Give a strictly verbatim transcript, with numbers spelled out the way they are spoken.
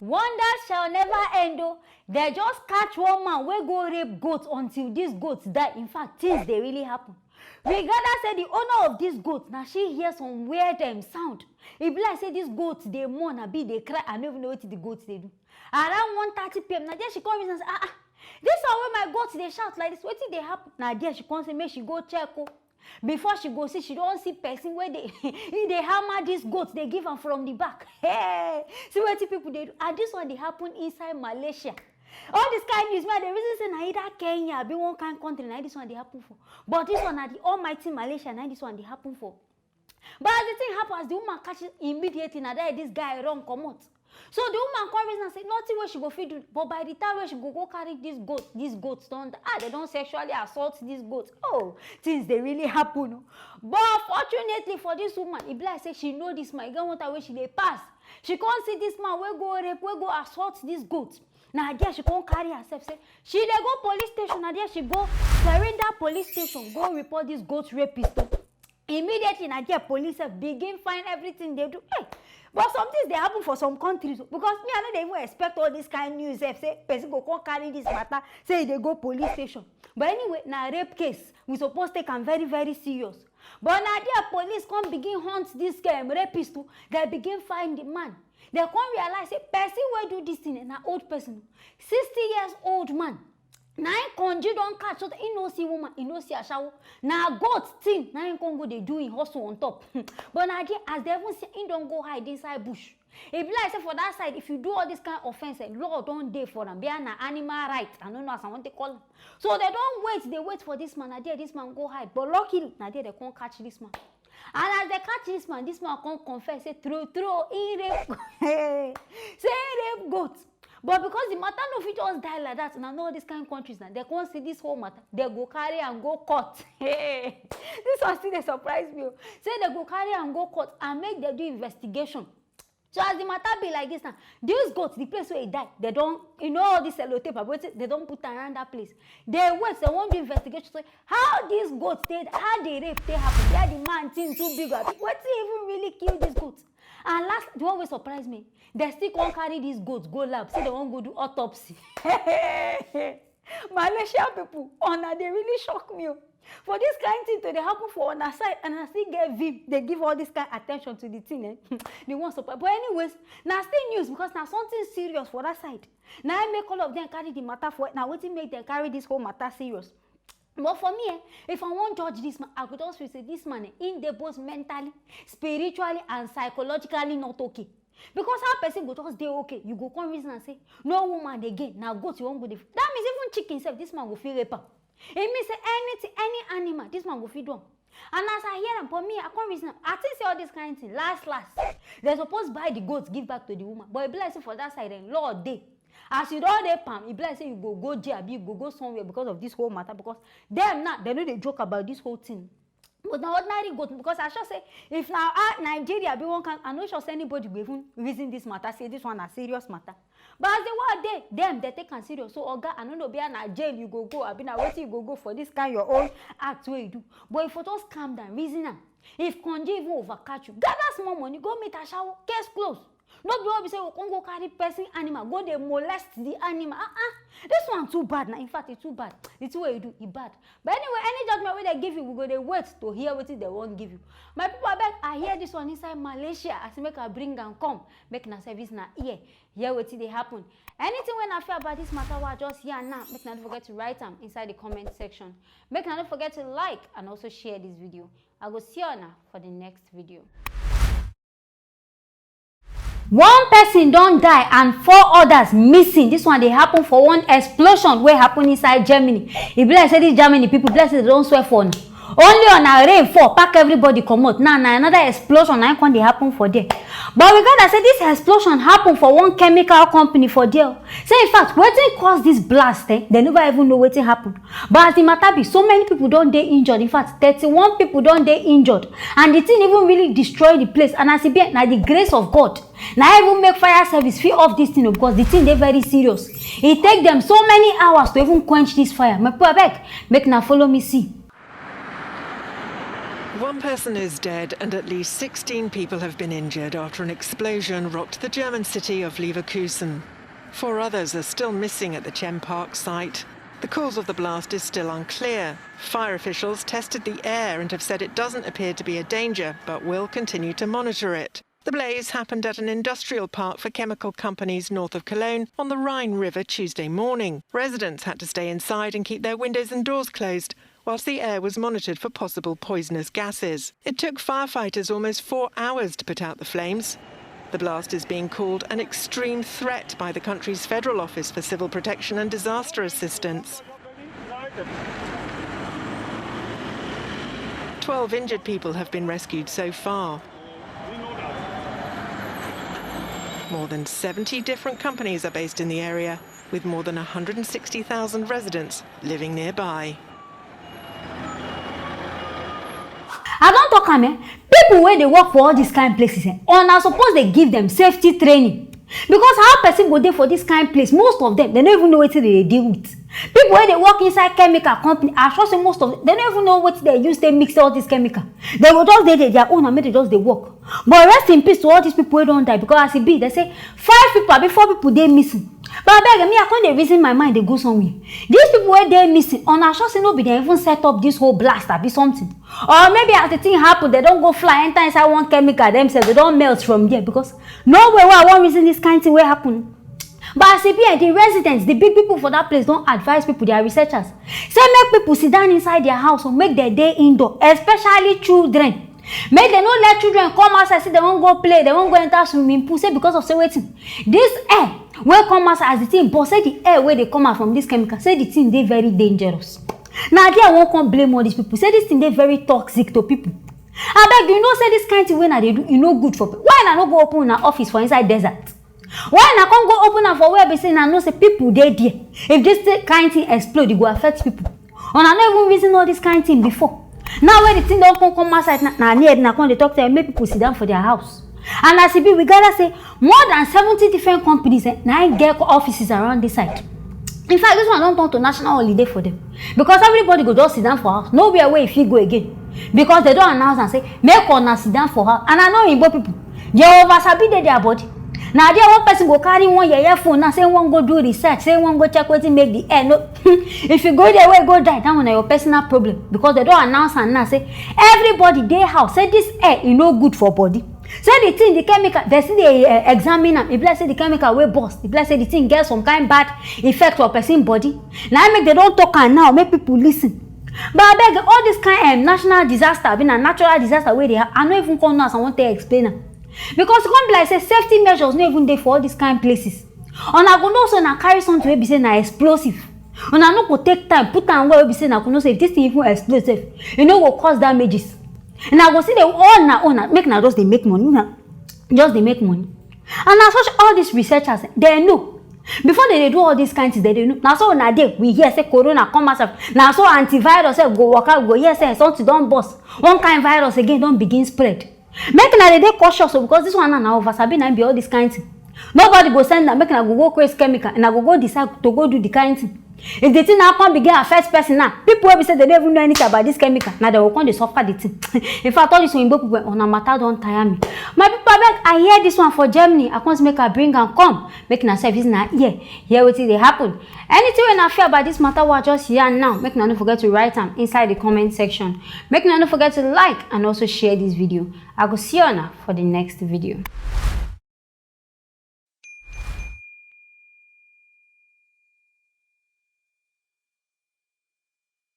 Wonders shall never end o. They just catch one man wey go rape goat until this goat die. In fact, things dey really happen. We gather say the owner of this goat, na she hear some weird um, sound. E be like say this goat dey mourn, abi dey cry. I no even know wetin the goat dey do. Around one thirty p m, na there she come reason say, ah ah, this one wey my goat dey shout like this, wetin dey happen? Na there she come say make she go check o. Before she go see, she don see person wey dey e dey hammer this goat, dey give am from the back. Hey, see wetin people dey do. And this one dey happen inside Malaysia. All this kind news, man, dey reason say na either Kenya abi one kind country na this one dey happen for. But this one na the almighty Malaysia na this one dey happen for. But as the thing happen, as the woman catch it immediately, na there this guy run comot. So the woman come reason say nothing wey she go fit do, but by the time wey she go go carry this goat, this goat don die. Ah, they don sexually assault this goat. Oh, things dey really happen o. But fortunately for this woman, e be like say she know this man. E get one time wey she dey pass, she come see this man wey go rape, wey go assault this goat. Na there she come carry herself say she dey go police station. Na there she go Serinda police station go report this goat rapist o. Immediately na there police sef begin find everything dey do. Hey, but some things dey happen for some countries o, because me, I no dey even expect all this kind news sef, say person go come carry this matter say e dey go police station. But anyway, na rape case, we suppose take am very very serious. But na there police come begin hunt this um, rapist o. They begin find the man. They come realize say person wey do this thing na old person, sixty years old man. Na him konji don catch, so he no see woman, he no see ashawo. Na goat thing na him come go dey do him hustle on top. But na there, as they even see, he don go hide inside bush. E be like say for that side, if you do all this kind of offense, eh, law don dey for am. Be na animal right, I no know as I want to call am. So they don wait, dey wait for this man. Na there this man go hide. But luckily, na there they come catch this man. And as they catch this man, this man come confess say true true he rape say he rape goat. But because the matter no fit just die like that, na all these kind countries na, they come see this whole matter, they go carry am go court. Hey, this one still dey surprise me o. Say they go carry am go court and make they do investigation. So as the matter be like this now, this goat, the place where he die, they don, you know, all this sellotape, but they don put around that place. They wait, they wan do investigation. So how this goat take, how the rape take happen? Where the man thing too big, abi wetin even really kill this goat? And last, the one wey surprise me, they still come carry this goat go lab, say they wan go do autopsy. Malaysia people, una dey really shock me o. For this kind thing to dey happen for una side, and I still get vim dey give all this kind attention to the thing, eh? The one surprise. But anyways, na still news because na something serious for that side. Na im make all of them carry the matter for, na wetin make them carry this whole matter serious. But for me, eh, if I wan judge this man, I go just feel say this man, eh, im dey both mentally, spiritually, and psychologically not okay. Because how person go just dey okay, you go come reason am say no woman again, na goat you wan go dey. That means even chicken sef, this man go fit rape am. E mean say anything, any animal, this man go fit do am. And as I hear am, for me, I come reason am, I think say all this kind thing, last last, they suppose buy the goat give back to the woman. But e be like say for that side, eh, law dey. As you don rape am, e be like say you go go jail, abi you go go somewhere because of this whole matter. Because them now, they no dey joke about this whole thing. But na ordinary goat, because I sure say if na ah, Nigeria be one kind, I no sure say anybody go even reason this matter, say this one na serious matter. But as the world dey, them they take am serious. So oga, I no know, be na jail you go go, abi na wetin you go go for this kind your own act wey you do. But if you just calm down, reason am. If konji even overcatch you, gather small money, go meet ashawo, case close. No be all be say we come go carry person animal, go dey molest the animal. Ah ah, this one too bad na. In fact, e too bad. The thing wey you do, e bad. But anyway, any judgment wey they give you, we go dey wait to hear wetin they wan give you. My people, abeg, I hear this one inside Malaysia. As make I bring am come, make na service na ear. Hear wetin dey happen. Anything wey na feel about this matter wey I just hear now, make na no forget to write am inside the comment section. Make na no forget to like and also share this video. I go see una for the next video. One person don die and four others missing. This one dey happen for one explosion wey happen inside Germany. E be like say this Germany people, be like say they don swear for una. Only una rain fall, pack everybody comot. Now na another explosion na im come dey happen for there. But we gather say this explosion happen for one chemical company for there. Say in fact, wetin cause this blast, eh, they never even know wetin happen. But as the matter be, so many people don dey injured. In fact, thirty-one people don dey injured. And the thing even really destroy the place. And as e be, na the grace of God na even make fire service fit off this thing o, because the thing dey very serious. E take them so many hours to even quench this fire. My people, abeg, make na follow me see. One person is dead and at least sixteen people have been injured after an explosion rocked the German city of Leverkusen. Four others are still missing at the Chem Park site. The cause of the blast is still unclear. Fire officials tested the air and have said it doesn't appear to be a danger, but will continue to monitor it. The blaze happened at an industrial park for chemical companies north of Cologne on the Rhine River Tuesday morning. Residents had to stay inside and keep their windows and doors closed, whilst the air was monitored for possible poisonous gases. It took firefighters almost four hours to put out the flames. The blast is being called an extreme threat by the country's Federal Office for Civil Protection and Disaster Assistance. Twelve injured people have been rescued so far. More than seventy different companies are based in the area, with more than one hundred sixty thousand residents living nearby. I don talk am, eh? People wey dey work for all these kind places, eh, una suppose dey give them safety training. Because how person go dey for this kind place, most of them, they no even know wetin they dey deal with. People wey dey work inside chemical company, I sure say most of them, they no even know wetin they use take mix all this chemical. They go just dey there, their own, and make they just dey work. But rest in peace to all these people wey don die, because as e be, they say five people abi four people dey missing. But abeg, me, I come dey reason my mind dey go somewhere. These people wey dey missing, una sure say no be dem even set up this whole blast abi something? Or maybe as the thing happen, they don go fly enter inside one chemical themselves, they don melt from there, because no way wey I wan reason this kind thing wey happen. But as e be, eh, the residents, the big people for that place don advise people, their researchers, say make people sit down inside their house or make dem dey indoor, especially children. Make dem no let children come outside, say dem wan go play, dem wan go enter swimming pool, say because of say wetin? This air wey come outside, as the thing burst, say the air wey dey come out from this chemical, say the thing dey very dangerous. Na there I wan come blame all these people, say this thing dey very toxic to people. Abeg, you know say this kind thing wey una dey do, e no good for people. Why una no go open una office for inside desert? Why una come go open am for where be say una know say people dey there? If this thi- kind thing explode, e go affect people. Una no even reason all this kind thing before. Now wey the thing don come come outside, na na near una come dey talk say make people sit down for their house. And as e be, we gather say more than seventy different companies, eh, na im get offices around this side. In fact, this one don turn to national holiday for them, because everybody go just sit down for house, nowhere wey e fit go again, because they don announce am say make una sit down for house. And I know Igbo people, they over sabi dey their body. Na there one person go carry one yeye phone now, say wan go do research, say wan go check wetin make the air no. If you go there wey go die, that one na your personal problem, because they don announce am now say everybody dey house, say this air e no good for body. Say the thing, the chemical, they still dey eh, examine am. E be like say the chemical wey burst, e be like say the thing get some kind bad effect for person body. Na im make they don talk am now, make people listen. But abeg, all this kind um, national disaster, abi na natural disaster wey dey ha- I no even come know as I wan take explain am. Because e come be like say safety measures no even dey for all these kind places. Una go know say una carry something wey be say na explosive. Una no go take time put am well wey be say una go know say if this thing even explode sef, e no go cause damages. Una go still dey all una own, make una just dey make money, una just dey make money. And na such all these researchers, dem know. Before dem dey do all these kind things, dem dey know. Na so una dey, we hear say corona come outside. Na so antivirus sef go waka, we go hear say something don burst. One kind virus again don begin spread. Make una dey dey cautious o, because this one na na over sabi na im be all this kind thing. Nobody go send una make una go go craze chemical, una go go decide to go do the kind thing. If the thing now come begin affect person now, people wey be say they don't even know anything about this chemical, now they go come dey suffer the thing. In fact, all this oyinbo people, una matter don tire me. My people, abeg, I hear this one for Germany. I come make I bring am come. Make una sef use una ear hear wetin dey happen. Anything wey una feel about this matter wey I just hear now, make una no forget to write am inside the comment section. Make una no forget to like and also share this video. I go see una for the next video.